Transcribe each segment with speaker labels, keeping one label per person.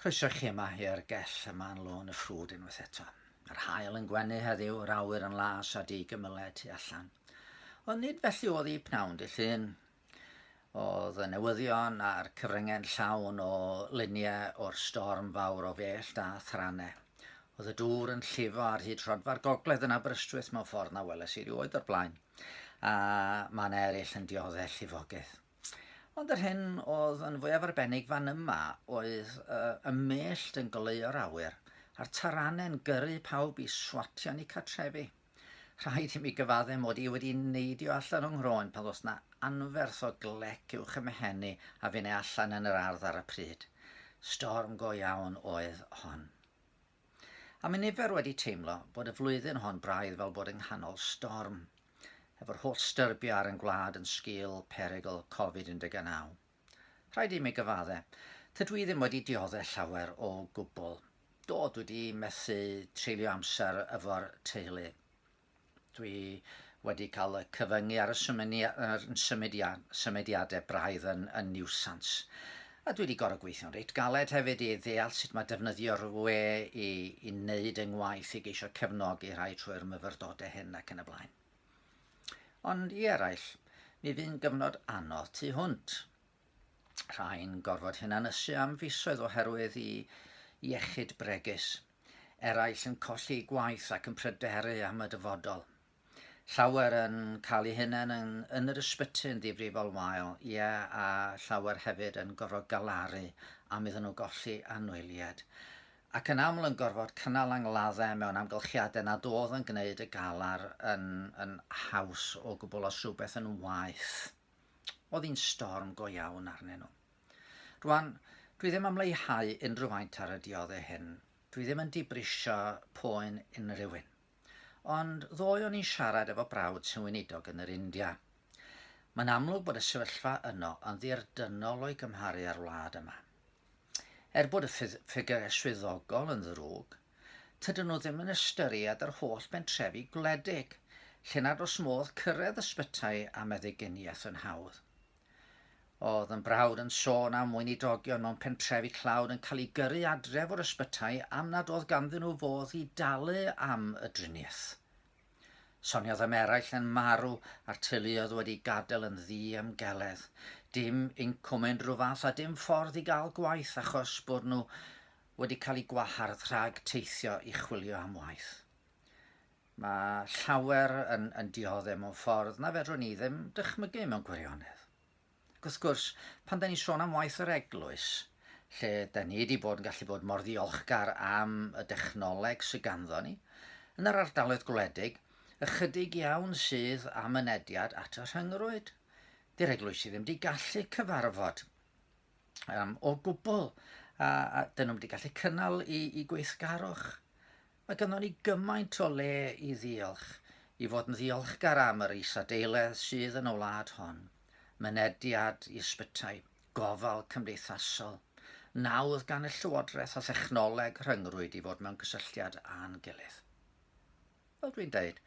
Speaker 1: Croeso chi yma i'r gell yma yn Lôn y Ffrwd unwaith eto. Mae'r haul yn gwenu heddiw, yr awyr yn las a di gymylau tu allan. Ond nid felly oedd hi pnawn dy Llun. Oedd y newyddion a'r cyfryngau'n llawn o luniau o'r storm fawr o fellt a thrannau. Oedd y dŵr yn llifo ar hyd rhodfa'r gogledd yn Aberystwyth mewn ffordd na weles i rioed o'r blaen, a mae yna eraill yn dioddef llifogydd. Ond yr hyn oedd yn fwyaf arbennig fan yma oedd y mellt yn goleuo'r awyr a'r taranau'n gyrru pawb i swatio yn eu cartrefi. Rhaid i mi gyfadde mod i wedi neidio allan o nghroen pan ddoth 'na anferth o glec uwch y mhen i a finne allan yn yr ardd ar y pryd. Storm go iawn oedd hon. A mae nifer wedi teimlo bod y flwyddyn hon braidd fel bod yng nghanol storm, efo'r holl styrbio ar ein gwlad yn sgil perygl Covid 19. Rhaid i mi gyfadde, tydw i ddim wedi diodde llawer o gwbl. Do, dwi wedi methu treulio amser efo'r teulu. Dwi wedi cael y cyfyngu ar y symudiadau braidd yn, yn niwsans. A dwi wedi gorfod gweithio'n reit galed hefyd i ddeall sut mae defnyddio'r we i, i wneud yng ngwaith i geisio cefnogi rhai trwy'r myfyrdodau hyn ac yn y blaen. Ond i eraill, mi fu'n gyfnod anodd tu hwnt. Rhai'n gorfod hunanysu am fisoedd oherwydd i iechyd bregus. Eraill yn colli gwaith ac yn pryderu am y dyfodol. Llawer yn cael eu hunain yn, yn yr ysbyty yn ddifrifol wael, ie, a llawer hefyd yn gorfod galaru am iddyn nhw golli anwyliaid. Ac yn aml yn gorfod cynnal angladdau mewn amgylchiadau nad oedd yn gwneud y galar yn, yn haws o gwbl os rhywbeth yn waeth. Oedd hi'n storm go iawn arnyn nhw. Rwan, dwi ddim am leihau unrhyw faint ar y dioddau hyn. Dwi ddim yn dibrisio poen unrhyw un. Ond ddoe o'n i'n siarad efo brawd sy'n weinidog yn yr India. Mae'n amlwg bod y sefyllfa yno yn ddirdynnol o'i gymharu â'r wlad yma. Er bod y ffigurau swyddogol yn ddrwg, Tydyn nhw ddim yn ystyried yr holl bentrefi gwledig, lle nad oes modd cyrraedd ysbytai a meddyginiaeth yn hawdd. Oedd yn brawd yn sôn am weinidogion mewn pentrefi tlawd yn cael eu gyrru adref o'r ysbytai am nad oedd ganddyn nhw fodd i dalu am y driniaeth. Soniodd am eraill yn marw a'r teuluoedd wedi gadael yn ddiymgeledd. Dim incwm unrhyw fath a dim ffordd i gael gwaith achos bod nhw wedi cael eu gwahardd rhag teithio i chwilio am waith. Mae llawer yn, yn dioddef mewn ffordd na fedrwn ni ddim dychmygu mewn gwirionedd. Ac wrth gwrs, pan da ni'n sôn am waith yr eglwys, lle da ni wedi bod yn gallu bod mor ddiolchgar am y dechnoleg sydd ganddo ni, yn yr ardaloedd gwledig, ychydig iawn sydd â mynediad at y rhyngrwyd. Di'r eglwysi ddim wedi gallu cyfarfod um, o gwbl, a, a dyn nhw'n wedi gallu cynnal i, i gweithgarwch. Mae gynnon ni gymaint o le i ddiolch, i fod yn ddiolchgar am yr isadeiledd sydd yn y wlad hon, mynediad i ysbytai, gofal cymdeithasol, nawdd gan y llywodraeth a thechnoleg rhyngrwyd i fod mewn cysylltiad â'n gilydd. Fel dwi'n deud,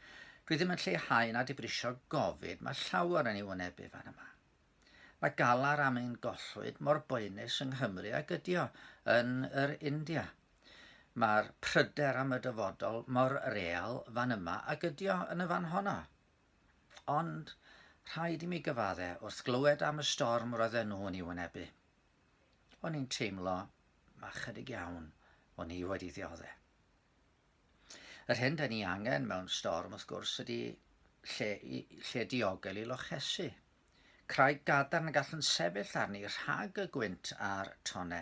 Speaker 1: dwi ddim yn lleihau na dibrisio gofid mae llawer yn ei wynebu fan yma. Mae galar am ein gollwyd mor boenus yng Nghymru ag ydi o yn yr India. Mae'r pryder am y dyfodol mor real fan yma ag ydi o yn y fan honno. Ond rhaid i mi gyfadde wrth glywed am y storm roedden nhw'n ei wynebu. O'n i'n teimlo ma chydig iawn o'n i wedi ddiodde. Yr hyn da ni angen mewn storm, wrth gwrs, ydy lle, i, lle diogel i lochesu. Craig gadarn y gallwn sefyll arni rhag y gwynt a'r tone,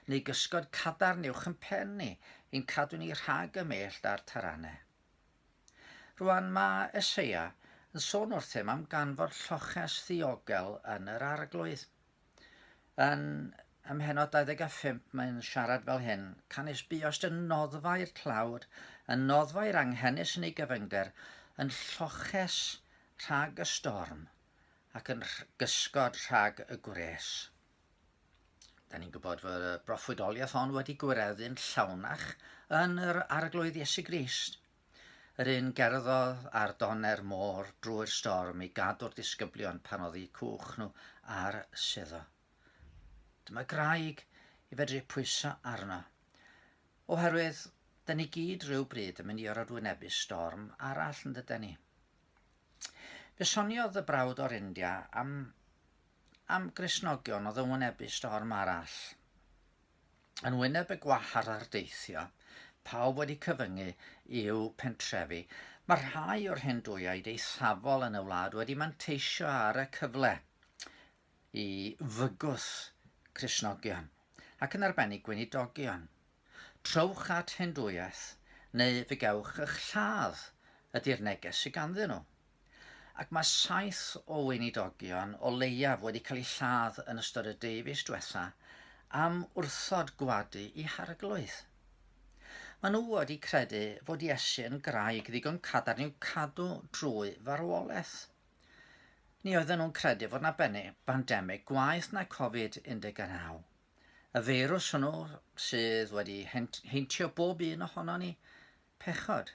Speaker 1: neu gysgod cadarn uwch yn pen ni, i'n cadw ni rhag y mellt a'r taranau. Rwan mae Eseia yn sôn wrthym am ganfod lloches ddiogel yn yr arglwydd. Yn ym mhennod 25 mae'n siarad fel hyn, Canys buost yn noddfa i'r tlawd, yn noddfa i'r anghenus yn ei gyfyngder, yn lloches rhag y storm, ac yn gysgod rhag y gwres. Da ni'n gwybod fod y broffwydoliaeth hon wedi gwireddu'n llawnach yn yr Arglwydd Iesu Grist. Yr un gerddodd ar donne'r môr drwy'r storm i gadw'r disgyblion pan oedd eu cwch nhw ar suddo. Dyma graig i fedru pwyso arno. Oherwydd, da ni gyd rhyw bryd yn mynd i orfod wynebu storm arall yn dyden ni. Fe soniodd y brawd o'r India am, am Gristnogion oedd yn wynebu storm arall. Yn wyneb y gwahardd ar deithio, pawb wedi cyfyngu i'w pentrefi, mae rhai o'r Hindwiaid eithafol yn y wlad wedi manteisio ar y cyfle i fygwth Cristnogion, ac yn arbennig gweinidogion. Trowch at Hindwiaeth, neu fe gewch eich lladd, ydy'r neges sydd ganddyn nhw. Ac mae saith o weinidogion o leiaf wedi cael eu lladd yn ystod y deufis diwetha am wrthod gwadu i Harglwydd. Maen nhw wedi credu fod Iesu yn graig ddigon cadarn i'w cadw drwy farwolaeth. Ni oedden nhw'n credu fod 'na bandemig gwaeth na Covid-19. Y feirws hwnnw sydd wedi heintio bob un ohonon ni, pechod.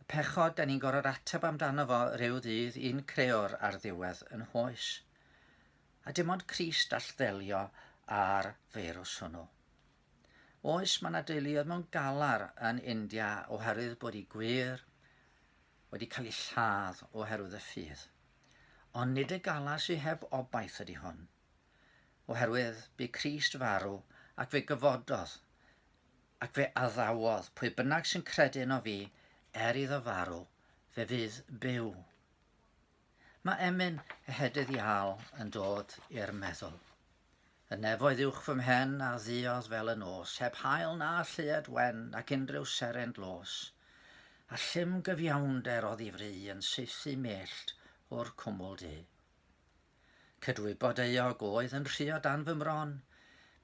Speaker 1: Y pechod 'da ni'n gorfod ateb amdano fo ryw ddydd i'n Creor ar ddiwedd yn hoes. A dim ond Crist all ddelio â'r feirws hwnnw. Oes, mae 'na deuluoedd mewn galar yn India oherwydd bod eu gwŷr wedi cael eu lladd oherwydd y ffydd. Ond nid y galar sydd heb obaith ydy hwn. Oherwydd bu Crist farw ac fe gyfododd Ac fe addawodd, pwy bynnag sy'n credu yno fi, er iddo farw, fe fydd byw. Mae emyn ehedydd Iâl yn dod i'r meddwl. Y nefoedd uwch fy mhen a dduodd fel y nos, heb haul na lleuad wen ac unrhyw seren dlos. A llym gyfiawnder oddi fry yn saethu mellt o'r cwmwl du. Cydwybod euog oedd yn rhuo dan fy mron,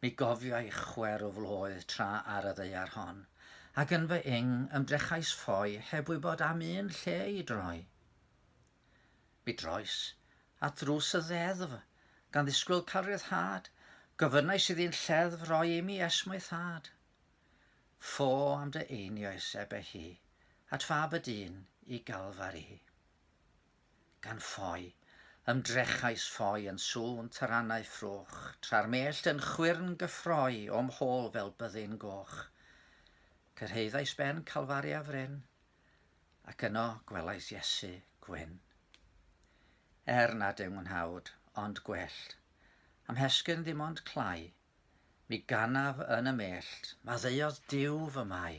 Speaker 1: mi gofiai chwerw floedd tra ar y ddaear hon, ac yn fy ing ymdrechais ffoi heb wybod am un lle i droi. Mi drois at ddrws y ddeddf, gan ddisgwyl cael rhyddhad, gofynnais iddi'n lleddf roi imi esmwythâd. Ffo am dy einioes, ebe hi, at fab y dyn i Galfari. Gan ffoi, ymdrechais ffoi yn sŵn taranau ffrwch, tra'r mellt yn chwyrn gyffroi o'm hôl fel byddin goch. Cyrhaeddais ben Calfaria fryn, ac yno gwelais Iesu gwyn. Er nad yw nghnawd ond gwellt, a'm hesgyrn ddim ond clai, mi ganaf yn y mellt, maddeuodd Duw fy mai.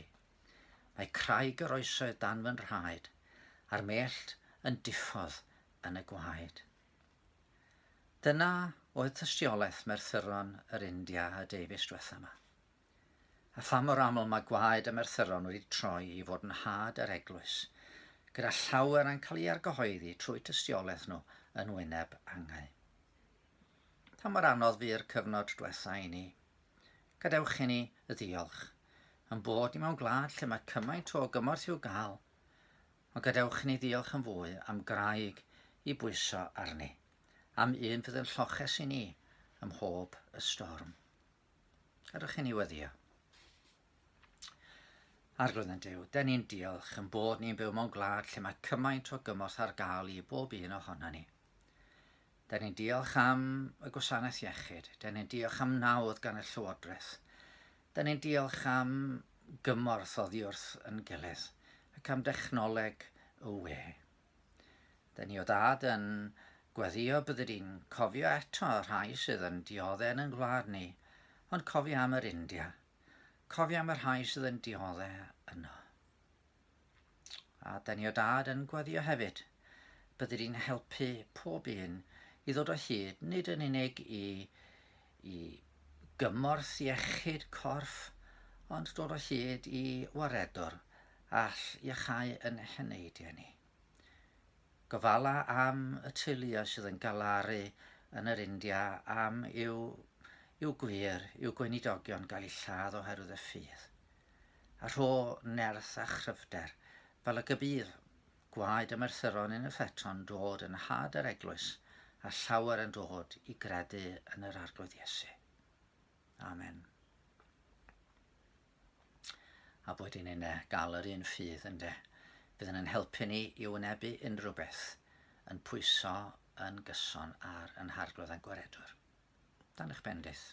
Speaker 1: Mae craig yr oesoedd dan fy nhraed, a'r mellt yn diffodd yn y gwaed. Dyna oedd tystiolaeth merthyron yr India y deufis dwetha 'ma. A pha mor aml mae gwaed y merthyron wedi troi i fod yn had yr eglwys, gyda llawer yn cael ei argyhoeddi trwy tystiolaeth nhw yn wyneb angau. Pa mor anodd fu'r cyfnod dwetha i ni? Gadewch i ni ddiolch yn bod ni mewn gwlad lle mae cymaint o gymorth i'w gael, ond gadewch i ni ddiolch yn fwy am graig i bwyso arni, am un fydd yn lloches i ni ym mhob y storm. Gadewch i ni weddio. Arglwydd yn Duw, den ni'n diolch yn bod ni'n byw mewn gwlad lle mae cymaint o gymorth ar gael i bob un ohono ni. Da ni'n diolch am y gwasanaeth iechyd. Da ni'n diolch am nawdd gan y Llywodraeth. Da ni'n diolch am gymorth oddi wrth yn gilydd ac am dechnoleg y we. Da ni o dad yn gweddio bydde di'n cofio eto y rhai sydd yn diodde yn yn gwlad ni, ond cofio am yr India. Cofio am y rhai sydd yn diodde yno. A da ni o dad yn gweddio hefyd, byddi di'n helpu pob un i ddod o hyd, nid yn unig i, i gymorth iechyd corff, ond dod o hyd i waredwr all iachau yn heneidiau ni. Gofala am y teuluoedd sydd yn galaru yn yr India am i'w, i'w gwir, i'w gweinidogion gael eu lladd oherwydd y ffydd. A rho nerth a chryfder, fel ag y bydd gwaed y merthyron unwaith eto'n dod yn nhad yr eglwys, a llawer yn dod i gredu yn yr Arglwydd Iesu. Amen. A boed i ninne gael yr un ffydd ynde, fydd yn helpu ni i wynebu unrhyw beth yn pwyso yn gyson ar yn Harglwydd a'n Gwaredwr. Dan eich bendith.